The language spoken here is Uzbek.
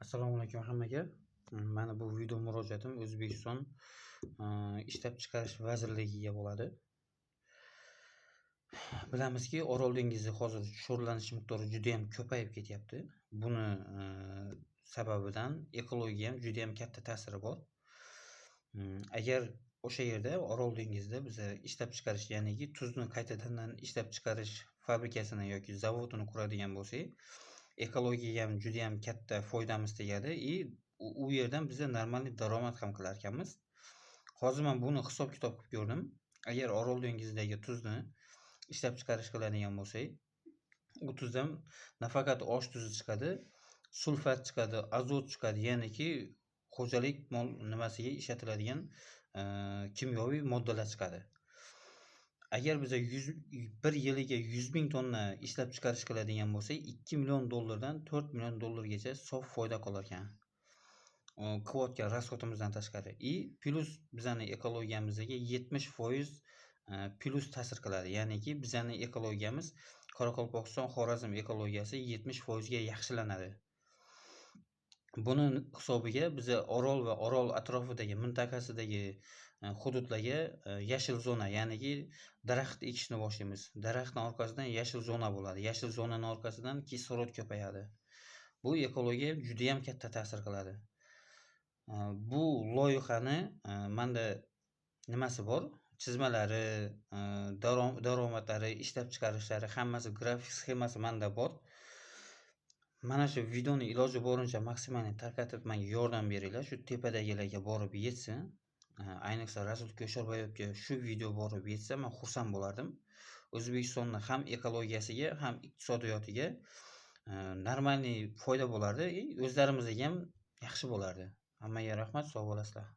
Assalomu alaykum hammaga. Mani bu video murojaatim O'zbekiston Ishlab chiqarish vazirligiga bo'ladi. Bilamizki, Orol dengizi hozir sho'rlanish miqdori judayam ko'payib ketyapti. Buni sababidan ekologiyaga ham judayam katta ta'siri bor. Agar o'sha yerda, Orol dengizida biza ishlab chiqarish, ya'niki tuzni qaytadan ishlab chiqarish fabrikasini yoki zavodini quradigan bo'lsak, ekologiyaga ham judayam katta foydamiz tegadi и u yerdan biza нормальный daromad ham qilar ekanmiz. Hozir man buni hisob-kitob qilib ko'rdim. Agar Orol dengizidagi tuzni ishlab chiqarish qiladigan bo'lsak, u tuzdan nafaqat osh tuzi chiqadi, sulfat chiqadi, azot chiqadi, ya'niki xo'jalik mol nimasiga ishlatiladigan kimyoviy moddalar chiqadi. Agar biza bir yiliga 100 ming tonna ishlab chiqarish qiladigan bo'lsak, 2 million dollardan 4 million dollargacha sof foyda qolar ekan. Qilayotgan расход imizdan tashqari. И plyus bizani ekologiyamizga 70% plyus ta'sir qiladi. Ya'niki bizani ekologiyamiz, Qoraqalpog'iston, Xorazm ekologiyasi 70% ga yaxshilanadi. Buni hisobiga biza Orol va Orol atrofidagi mintaqasidagi hududlarga yashil zona, ya'niki daraxt ekishni boshlaymiz. Daraxtni orqasidan yashil zona bo'ladi. Yashil zonani orqasidan kislorod ko'payadi. Bu ekologiyaga judayam katta ta'sir qiladi. Bu loyihani manda nimasi bor, chizmalari, daromadlari, ishlab chiqarishlari, hammasi grafik sxemasi manda bor. Mana shu videoni iloji boricha максимальный tarqatib, menga yordam beringlar. Shu tepadagilarga borib yetsin. Ayniqsa Rasul Kusherbayevga shu video borib yetsa, man xursand bo'lardim. O'zbekistonni ham ekologiyasiga, ham iqtisodiyotiga нормальный foyda bo'lardi и o'zlarimizga ham yaxshi bo'lardi. Hammaga rahmat, sog' bo'lasizlar.